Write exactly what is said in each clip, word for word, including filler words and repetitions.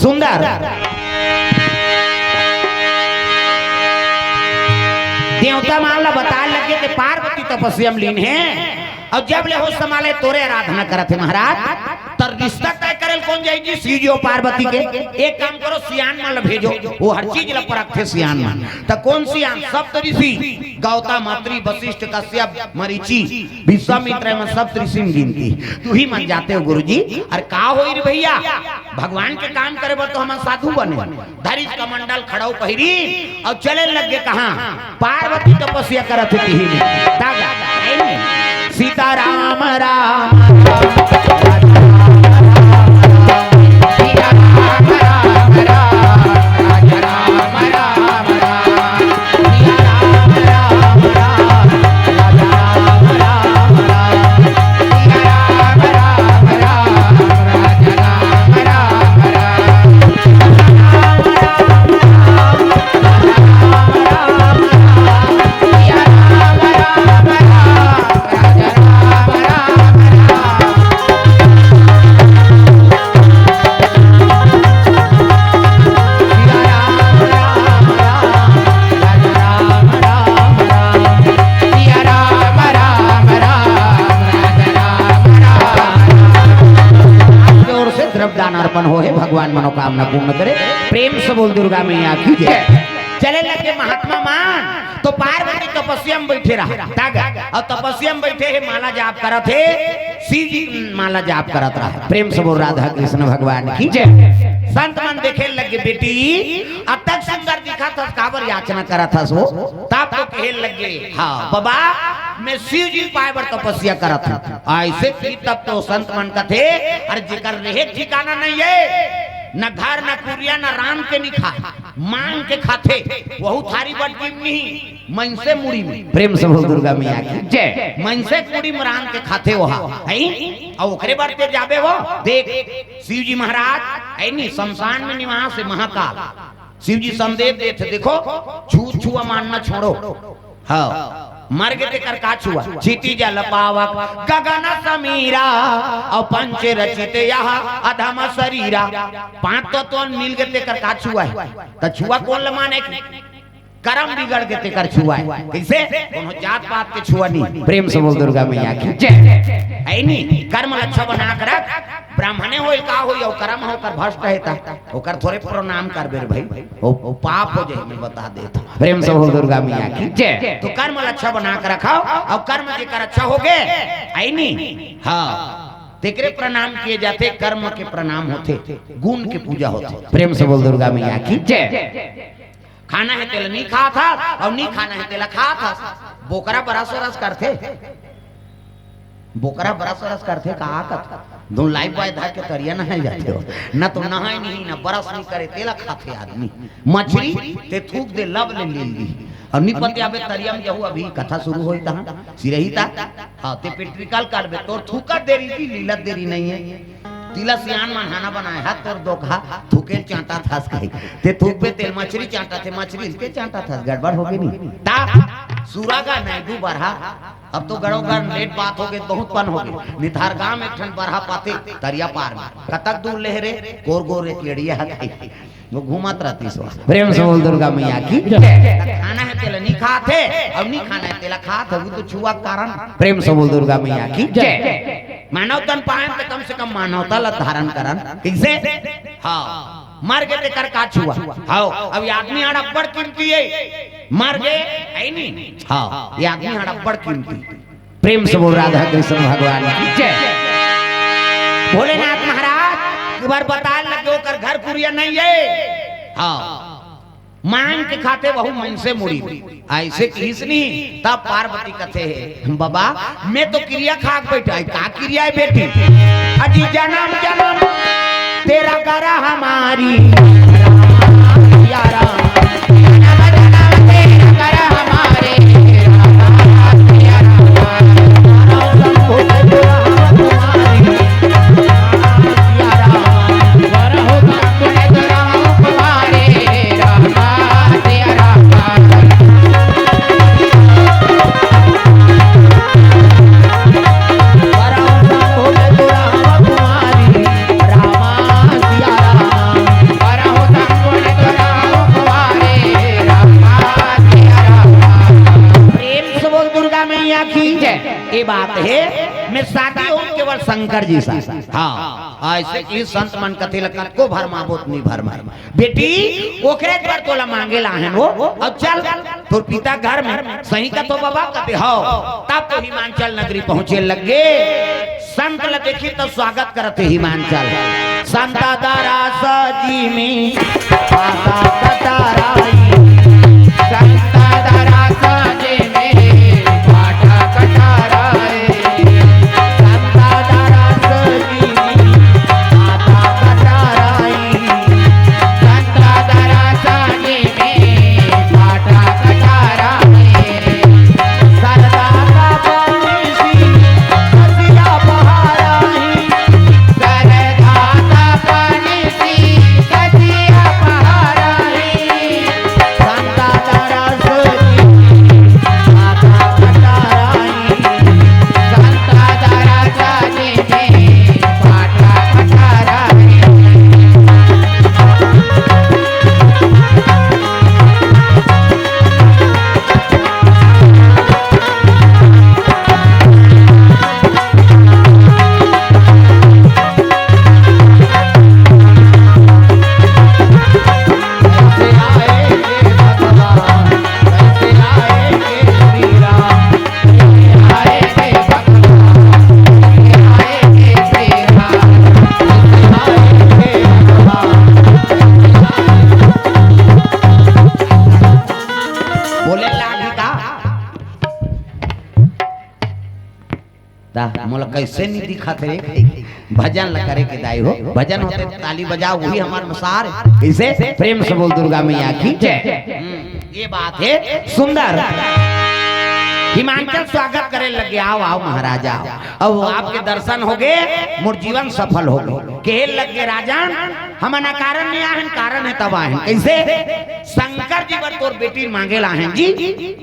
सुंदर। देवता मन ला बताए लगे के पार्वती तपस्या म लीन हे, अउ जब ले होश संभाले तोरे आराधना करत हे महाराज। त रिश्ता तय करे ल कोन जाही जी? शिव जी अउ पार्वती के। एक काम करो, सियान मन ला भेजो, वो हर चीज ला परखथे सियान मन। त कोन सियान? सप्त ऋषि, गौतम, अत्रि, वशिष्ठ, कश्यप, मरीचि, विश्वामित्र, एमन सप्त ऋषि म गिनती। तुही मन जाते हो गुरुजी। अरे का होही रे भइया, भगवान के काम करे बर तो हमन साधु बने। धरिस कमंडल खड़ाऊ पहिरी अउ चले लगे कहाँ? पार्वती तपस्या करत हे तिही में। दादा, आए नहीं। सीताराम राम राम, राजा राम राम राम, सीताराम राम राम, राजा राम राम राम, सीताराम राम राम, राजा राम राम राम, सीताराम राम राम, राजा राम राम राम। जोर से द्रव्य दान अर्पण हो हे, भगवान मनोकामना पूर्ण करे। प्रेम से बोल दुर्गा मैया की जय। चले लगे महात्मा मन, तो पार्वती तपस्या में बैठे रहा, तग, अउ तपस्या में बैठे हे, माला जाप करत हे, शिव जी माला जाप करत रहा। प्रेम से बोल राधा कृष्ण भगवान की जय। संत मन देखे लगे, बेटी, अतक सुंदर दिखत हस, काबर याचना करत हस वो? तब तो कहे लगे, हाँ बाबा, मैं शिव जी पाए बर तपस्या करत हूँ। ऐसे की तब तो संत मन कथे, अरे जेकर रहे ठिकाना नहीं है, न घर, न कुरिया, न रांध के नहीं खाए, मांग के खाथे, वहू थारी बटकी में नहीं, मनसे मुड़ी में। प्रेम से बोल दुर्गा मैया की जय। मनसे मुड़ी में रांध के खाथे वहा, है? अउ ओकरे बर ते जाबे वो? देख, शिव जी महाराज, है नी, शमशान में निवास है महाकाल। शिव जी संदेश देथे, देखो, छू छुआ मानना छोड़ो। हाँ, मर गे तेकर का छुआ? क्षिति जल पावक गगन समीरा, अउ पंच रचित यह अधम शरीरा। पांच तत्व मिल गे तेकर का छुआ हे? त छुआ कोन ल माने? करम बिगड़ गे तेकर छुआ हे। कइसे? कोनो जात पात के छुआ नहीं। प्रेम से बोल दुर्गा मैया की जय। है नी? कर्म ल अच्छा बना के रख। ब्राह्मणे होय का होय, अउ करम ह ओकर भ्रष्ट हे त ओकर थोरे प्रणाम करबे रे भाई, ओ, ओ पाप हो जाही, मैं बता देत हूँ। प्रेम से बोल दुर्गा मैया की जय। तो कर्म ल अच्छा बना के रखव, अउ कर्म जेकर अच्छा होगे, है नी? हाँ, तेकरे प्रणाम किए जाथे, कर्म के प्रणाम होथे, गुण के पूजा होथे। प्रेम से बोल दुर्गा मैया की जय। खाना हे तेला नी खात हस, अउ नी खाना हे तेला खात हस। बोकरा बरस वरस करथे, बोकरा बरस वरस करथे का कथे? धुन लाइफबॉय धर के तरिया नहाए जाथे हो। न तो नहाए नहीं, न बरस नहीं करे, तेला खाथे आदमी। मछरी ते थूक दे, लब ले ले ली। अउ नी पतियाबे तरिया में जहू, अभी कथा शुरू होई तहाँ, सिरही ता। हाँ, ते पेट्रिकल करबे, तोर थूकत देरी की लीलत देरी नहीं है। तिला सियान मन हाना बनाए हा, तोर दोखा थूके ल चांटा थस कही। ते थूकबे तेल मछरी चांटा थे, मछरी ल ते चांटा थस, गड़बड़ होगे नी। ता सुरागा नायडू बरहा, अब तो गड़ो गड़ लेट बात होगे, बहुत पन होगे। निथार गांव में एक ठन बरहा पाथे, तरिया पार में। कतक दूर ले रे, गोर गोर एक एड़िया हथे। वो घूमत रहती सो। प्रेम से बोल दुर्गा मैया की जय। खाना हे तेला नी खात हे, अउ नी खाना हे तेला खात हे, वो तो छुआ कारण। प्रेम से बोल दुर्गा मैया की जय। मानव तन पाए त कम से कम मानवता ला धारण करन। कइसे? हाँ, मर गे तेकर का छुआ। हाँ, अब ये आदमी हड़ अब्बड़ कीमती हे, मर गे, है नी? हाँ, ये आदमी हड़ अब्बड़ कीमती। प्रेम से बोल राधा कृष्ण भगवान की जय। भोलेनाथ महाराज एक बार बताए लगे, ओकर घर कुरिया नहीं है। हाँ, मांग के खाथे वहू मनसे मुड़ी। ऐसे किहिस नी, तब पार्वती कथे हे, "बाबा, मैं तो किरिया खा के बैठा है।" "का किरिया है बेटी?" "अजी जन्म जन्म तेरा करा हमारी।" शंकर जी सा। हाँ, ऐसे कि संत मन कथे ल कतको भरमाबो त नी भरमाय। बेटी, ओकरे बर तोला मांगे ला आहेन वो। अब चल, तोर पिता घर में सही कथों बाबा, कथे हव। तब तो हिमांचल नगरी पहुंचे लगे। संत ल देखिस त स्वागत करत हे हिमांचल। संत दरस जी में पाटा कटाराई। संत दरस जी में पाटा कटाराई। संत दरस जी में पाटा कटाराई। संत दरस जी में पाटा कटाराई। सरदा का पानी सी ससिया पहाराई। सरदा का पानी सी ससिया पहाराई। संता दरस जी माता कटाराई। संता दरस जी में पाटा कटाराई। बोले लागी का? ता मोला कैसे नहीं दिखत हे रे? भजन ल करे के दाई हो, भजन होथे त ताली बजाव, वही हमर अनुसार। इसे प्रेम से बोल दुर्गा मैया की जय। हम्म, ये बात हे सुंदर। हिमांचल स्वागत करे लगे, "आव, आव महाराज, आव।" अब आपके दर्शन होगे, मोर जीवन सफल होगे। कहे लगे, "राजन, हमन अकारण नहीं आए हन, कारण हे तब आए हन।" कैसे? "शंकर जी बर तोर बेटी मांगे ला आए हन जी।"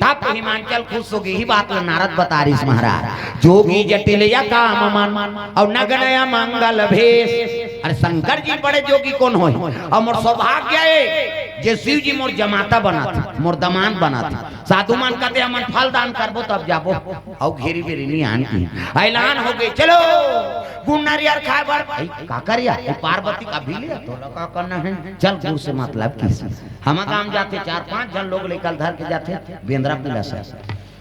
तब तो हिमांचल खुश होगे, यही बात ल नारद बता रहिस महाराज। "जोगी जटिल या काम मन, अउ नगन या मंगल भेष।" अरे शंकर जी बड़े जोगी कोन होय? अउ मोर सौभाग्य हे जे शिव जी मोर जमाता बनाथे, मोर दमांद बनाथे। साधु मन कथे, "हमन फल दान करबो तब जाबो।" अउ घेरी बेरी नहीं आन की। ऐलान होगे, "चलो।" गुड़ नरियर खाए बर। "भाई, का कर या? ये पार्वती का भी लिया, तोला का करना हे? चल, गुड़ से मतलब किस?" हम गांव जाथे, चार पांच झन लोग लइका ल धर के जाथे, बेंदरा पिला से।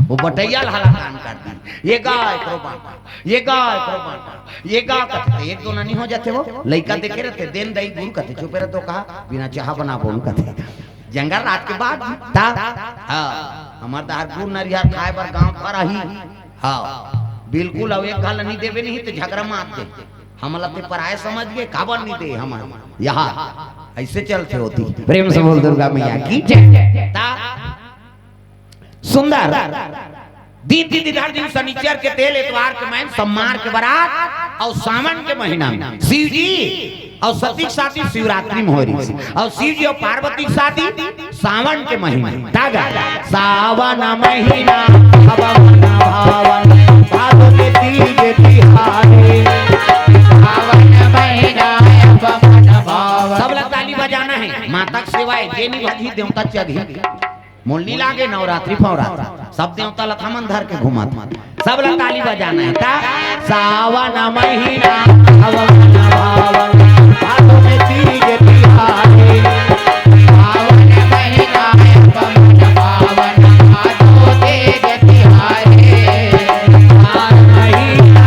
वो बटैया ल हला दान कर दी। "ये गा एकरो बांटा, ये गा एकरो बांटा, ये गा," कथे, एक दो ननी हो जाथे वो। लइका देखे रहथे, "देन दई गुड़," कथे, "चुपे रह तो कहा, बिना चाहा बनाबो," कथे। जंगल रात के बाद ता, हाँ, हमर दहार गुड़ नरियर खाए बर गांव पर आही। हाँ, बिल्कुल, अउ एक घाल नहीं देबे नहीं तो झगड़ा मार दे। हमला ते पराय समझ गे, काबर नहीं दे हमन? यहाँ ऐसे चलथे होती। प्रेम से बोल दुर्गा मैया की जय। ता सुंदर। दिन तिथि धर दिन शनिचर के तेल, एतवार के मैन, सोमवार के बरात, अउ सावन के महीना में शिव जी अउ सती के शादी शिवरात्रि में होय रहिस, अउ शिव जी अउ पार्वती के शादी सावन के महीना। तागा सावन महीना अब मन भावन, भादो के तीज तिहारे। सावन महीना अब मन भावन। सब ला ताली बजाना हे, माता के सेवा हे, जे नहीं भजही देवता चघही। मोल नी लागे नवरात्रि फवरात्रि, सब देवता ल हमन धर के घूमत। सब ल ताली बजाना हे ता। सावन महीना हवन भावन, हाथों में तीज तिहारे। सावन महीना हवन भावन, हाथों तीज तिहारे। सावन महीना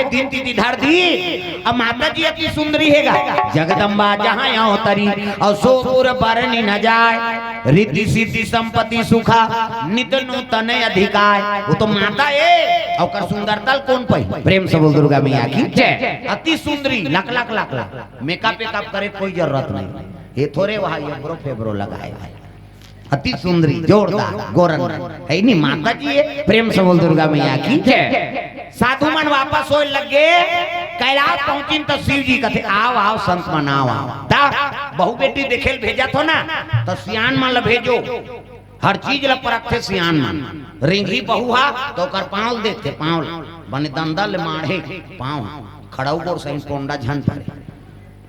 दिन तिथि धर दी। अब माता जी अति सुंदरी हे गा, जगदम्बा जहाँ अवतरी, अउ सो पुर बरनि न जाय, रिद्धि सिद्धि संपत्ति सुखा, नित नूतन अधिकाय। वो तो माता हे, अउ ओकर सुंदरता ल कोन पाही? प्रेम से बोल दुर्गा मैया की जय। अति सुंदरी, लक लक लक लक, मेकअप वेकअप करे कोई जरूरत नहीं। ये थोरे वहाँ ये ब्रो फेब्रो लगाए भाई, अति सुंदरी, जोरदार, गोरन, हे नी माता जी हे। प्रेम से बोल दुर्गा मैया की जय। साधु मन वापस होय लगे, कैलाश पहुंचिन त शिव जी कथे, "आव, आव, संत मन, आव, आव।" ता बहू बेटी देखे ल भेजत हो ना, त सियान मन ल भेजो, हर चीज ल परखथे सियान मन। रेंगी बहू हा, त ओकर पाँव ल देखथे, पाँव ल, बने दंदा ले माढ़े पाँव हा, खड़ऊ गोड़ सही पोंडा झन परे।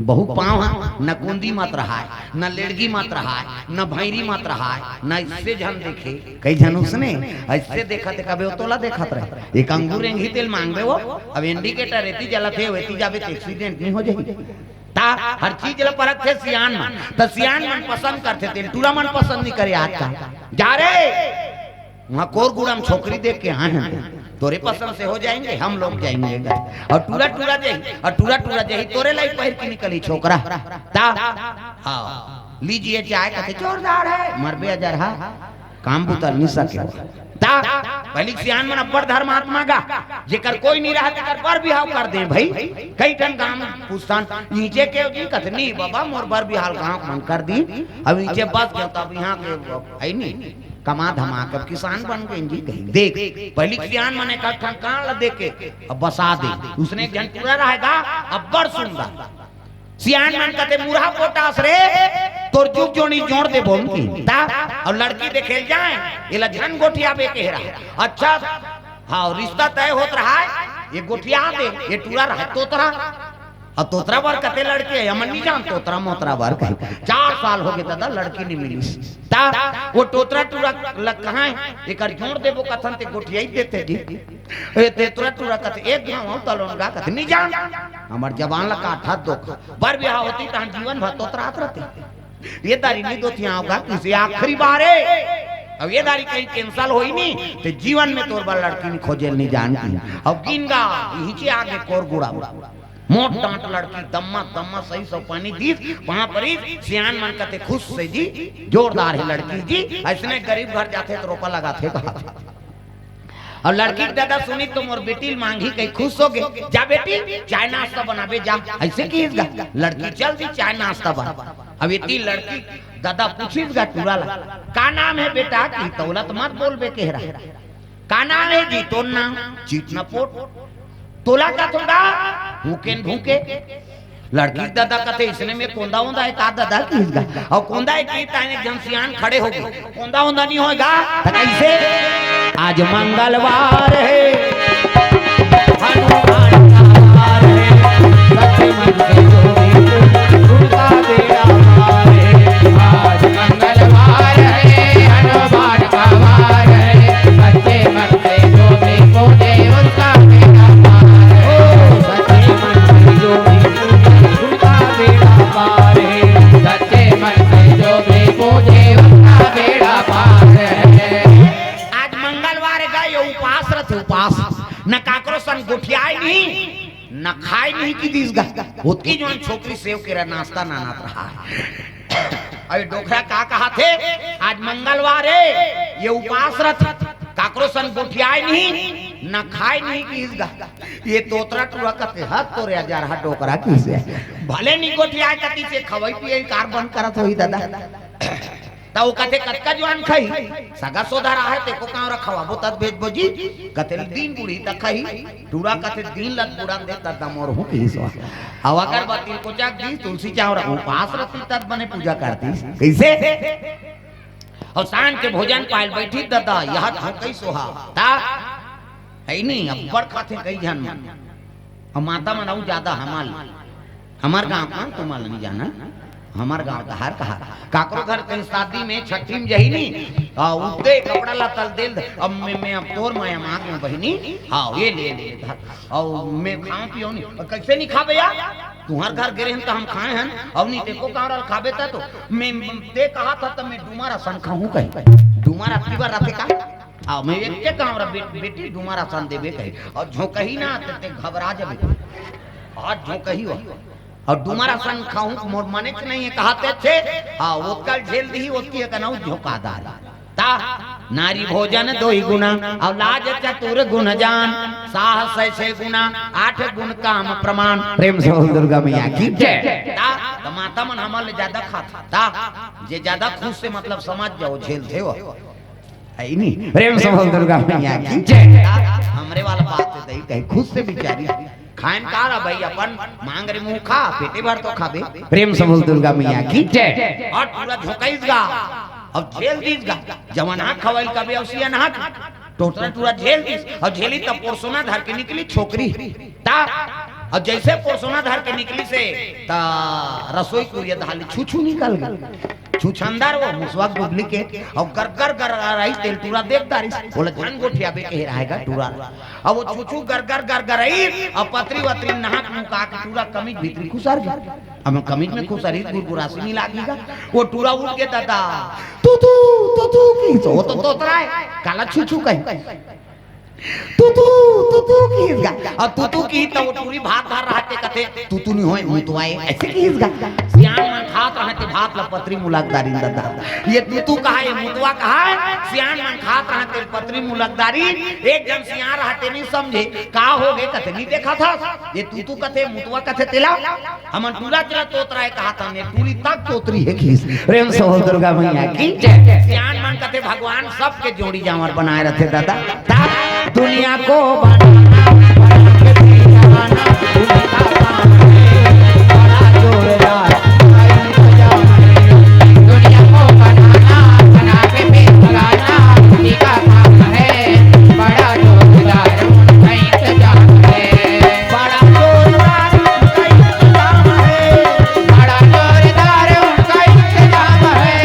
बहू पाँव हा, न कुंदी मत रहाय, न लेड़गी मत रहाय, न भैरी मत रहाय, न इससे झन देखे। कई झन उसने ऐसे देखत हे, कबे वो तोला देखत रहे। एक अंगूर रेंगी तेल मांगबे वो, अब इंडिकेटर एती जलत हे, वेती जाबे त एक्सीडेंट नहीं हो जाही। ता हर चीज ल परखथे सियान मन, त सियान मन पसंद करथे तेल, टूरा मन पसंद नहीं करे आज का। जा रे, वहाँ कोरगुड़ा म छोकरी देख के आए हैं, तोरे पसंद से हो जाएंगे, हम लोग जाएंगे। अउ टूरा टूरा जाही, अउ टूरा टूरा जाही, तोरे लाई पहिर के निकली छोकरा। ता, हाँ, लीजिए चाय, कथे जोरदार हे, मरबे अजरहा, काम बुता ल नि सके। ता, पहिली सियान मन अब्बड़ धर्मात्मा गा, जेकर कोई नहीं रहा, तेकर बर बिहाव कर दे भाई। कई ठन गांव म पूछथन, "नीचे के जी?" कथे, "नहीं बाबा, मोर बर बिहाव गांव मन कर दी, अब नीचे बस गए, तब यहाँ के हे नहीं।" कमा धमा के अब किसान बन गए जी कही। देख, पहिली सियान मन एक ठन कान ल देके अब बसा दे। उसने एक झन टूरा रहे गा, अब्बड़ सुंदर। सियान मन कथे, "मुरहा पोटास रे, तोर जुग जोड़ी जोड़ देबो हम की।" ता, अउ लड़की देखे ल जाए, एला झन गोठियाबे केहे रहा। अच्छा, हाँ, रिश्ता तय होत रहा हे, ये गोठिया दे, ये टूरा रहा हे तोतरा। अउ तोतरा बर कथे लड़की हे, हमन नहीं जान, तोतरा मोतरा बर कही। चार साल हो गए दादा, लड़की नहीं मिलिस। ता, वो तोतरा टूरा ल कहाँ हे, एकर जोड़ देबो कथन ते गोठियाई देते जी। ए, तोतरा टूरा कथे, "एक घाव तलोन गा," कथे, "नहीं जान, हमर जबान ल काटत दोखा, बर बिहाव होती तहन जीवन भर तोतरात रहते। ये दारी नहीं दोतियाव गा, किसे आखिरी बार हे, अब ये दारी कहीं cancel होई नहीं, ते जीवन में तोर बर लड़की नहीं खोजे ल नहीं जान की।" अब गिन गा, इहिचे आगे कोरगुड़ा। मोट डांट लड़की, दम्मा, दम्मा, सही सौ पानी दीस, वहां पर ही सियान मन कथे खुश से जी, जोरदार हे लड़की जी, ऐसने गरीब घर जाथे त रोपा लगाथे कहा। अउ लड़की के दादा सुनी त मोर बेटी ल मांगी कही खुश हो गे, "जा बेटी, चाय नाश्ता बनाबे जा।" ऐसे किहिस गा, लड़की चल दी चाय नाश्ता बना। अब एती लड़की दादा पूछिस गा टूरा ला, "का नाम हे बेटा?" की तौलत मत बोलबे केहे रहा। "का नाम हे जी तोर नाम?" "चीट न पोट।" "तोला का थोड़ा?" "भूकेन भूके।" लड़की के दादा कथे, "इसने में कोंदा ओंदा हे का दादा?" किहिस गा। अउ कोंदा हे कि ताने एक झन सियान खड़े हो गे। कोंदा ओंदा नहीं होय गा, त कैसे? आज मंगलवार हे, हनुमान का वार हे, सच्चे मन से जो भी पूजे, उनका बेड़ा पार हे। आज मंगलवार हे, हनुमान का वार हे, सच्चे मन से जो भी पूजे, उसका बेड़ा पार हे। ओ, सच्चे मन से जो भी पूजे, उनका बेड़ा पार हे। सच्चे मन से जो भी पूजे, उसका बेड़ा पार हे। आज मंगलवार हे गा, ये उपास रथे, उपास। न काकरो संग गोठियाय नहीं, न खाय नहीं किहिस गा। ओतकी जोन छोकरी सेव केरा नाश्ता नानत रहा हे। अबे डोकरा का कहाथे, "आज मंगलवार हे, ये उपास रथे, काकरो संग गोठियाय नहीं, न खाय नहीं किहिस गा।" ये तोतरा टूरा कथे, "हद तोरे अजरहा डोकरा किहिसे। भले नहीं गोठियाय कतिसे, खवई पियई कार बंद करत होही दादा।" त वो कथे, "कतका जुवान खाही? सगा सोधा रहा हे, तेको कांवरा खवाबो तद भेजबो जी।" कथे, "दिन बुढ़ी तक खाही।" टूरा कथे, "दिन लत बुढ़न दे तद दमोर हूँ किहिस वा।" अउ अगरबत्ती कोचक दी, तुलसी चांवरा उपास रती तद बने पूजा करती। कैसे? अउ सांझ के भोजन पायल बैठी दादा, यह तो कई सोहा। ता, हे नहीं, अब्बड़ खाथे कई झन मन। अउ माता मन अउ ज्यादा हमर, हमर गांव म तुमन नहीं जाना, हमर गांव त हर कहा, काकरो घर कहीं शादी में छठी में जही नहीं, आ, उठते कपड़ा ला तल देल, अब मैं, मैं अब तोर माया मांग में बहिनी, हाँ, ये ले, ले, धर। अउ मैं खाऊं पियो नहीं, अउ कैसे नहीं खाबे यार? तुहर घर गे रहेन त हम खाए हन, अउ नहीं तेको कांवरा ल खाबे त तो, मैं, ते कहा था त मैं डूमर असन खाऊं कही, डूमर अतकी बार रथे का? हाँ, मैं एक के कहूँ रे बे-, बेटी डुमर असन देबे कही, अउ झोंकही ना ते, ते घबरा जाबे। आज झोंकही हो। अउ डुमर असन खाहूँ, मोर मनेच नहीं हे कहाते थे। हाँ, ओतका झेल दिही, ओतकी हे कनऊ झोंका दार। ता, नारी भोजन दोई गुना, अउ लाज चतुर गुन जान, साहस सै सै गुना, आठ गुन काम प्रमाण। प्रेम से बोल दुर्गा मैया की जय। ता, त माता मन हमर ले ज्यादा खात, ता, जे ज्यादा खुश से मतलब समझ जाओ, झेलथे हो। है नी? प्रेम से बोल दुर्गा मैया की जय। हमरे वाला बात है, दही कहीं खुद से बिचारी। खाएन का रे भाई, अपन मांग रे मुंह खा, पेटे भर तो खाबे। प्रेम से बोल दुर्गा मैया की जय। अउ टूरा झोंकइस गा, अउ झेल दिस गा। जवन हा खवाइल कबे अउ सियन हा टोटरा टूरा झेल दिस, अउ झेली तब पोरसोना धर के निकली छोकरी। ता, अउ जैसे पोरसोना धर के निकली से, ता रसोई कुरिया धाली छू छू निकल गई। छुछंदर वो मुसवा के duplicate, अउ गर गर गर रही तेल टूरा देख दारिस, बोला झन गोठियाबे कहे रहेगा टूरा। अउ वो छुछू गर गर गर गर रही, अउ पतरी वतरी नाक मुका के टूरा कमीज भीतरी खुसर गई। अब कमीज में खुसरी गुरगुरासी मिला दीगा। वो टूरा उठ के दादा, तू तू, तू तू की, तो वो तो तोतरा है, काला छुछू कहीं। तू तू, तू तू की गा। अउ तू तू की त वो टूरी भात धर रहते कथे, तू तू नहीं होय, मुतवा ए, ऐसे की गा। सियान मन खात रहते भात ल पतरी मुलक दारिन दादा। ये तू तू कहा, ये मुतवा कहा है? सियान मन खात रहते पतरी मुलक दारिन। एक जन सियान रहते नहीं समझे, का हो गे कथे नहीं देखा था। ये तू तू कथे, मुतवा कथे तेला। हमन टूरा चला तोतरा है कहा था, ने टूरी तक तोतरी है खीस। प्रेम से बोल दुर्गा मैया की जय। सियान मन कथे भगवान सबके जोड़ी जांवर बनाए रथे दादा। ता दुनिया को बनाना, बना के भी जलाना, उनका काम है बड़ा जोरदार, उनका इंतजाम है। दुनिया को बनाना, बना के भी जलाना, उन्हीं का काम है बड़ा जोरदार, उनका इंतजाम है। बड़ा जोरदार उनका इंतजाम है। बड़ा जोरदार उनका इंतजाम है।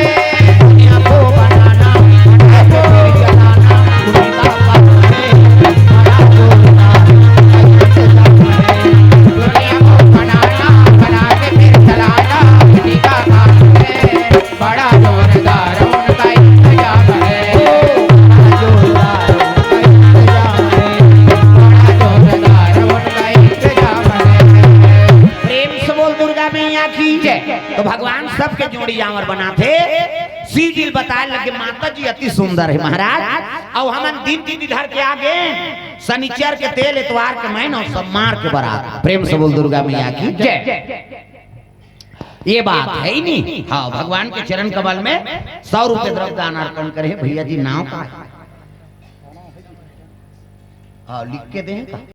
दुनिया को बनाना, बना के फिर जलाना, उनका काम है। बड़ा जोरदार उनका इंतजाम है। दुनिया को बनाना, बना के फिर जलाना, उनका काम है। बड़ा जोरदार उनका इंतजाम है। बड़ा जोरदार उनका इंतजाम है। बड़ा जोरदार उनका इंतजाम है। प्रेम से बोल दुर्गा मैया की जय। तो भगवान सबके जोड़ी जांवर बनाथे। सीजिल बताए लगे माता जी अति सुंदर है महाराज। अउ हमन दिन तिथि धर के आगे, शनिचर के तेल, एतवार के मैन अउ सोमवार के बरात। प्रेम से बोल दुर्गा मैया की जय। ये बात है ही नहीं। हाँ, भगवान के चरण कमल में सौ रुपए द्रव्य दान अर्पण करे। भैया जी नाम का है? हाँ, लिख के दे का?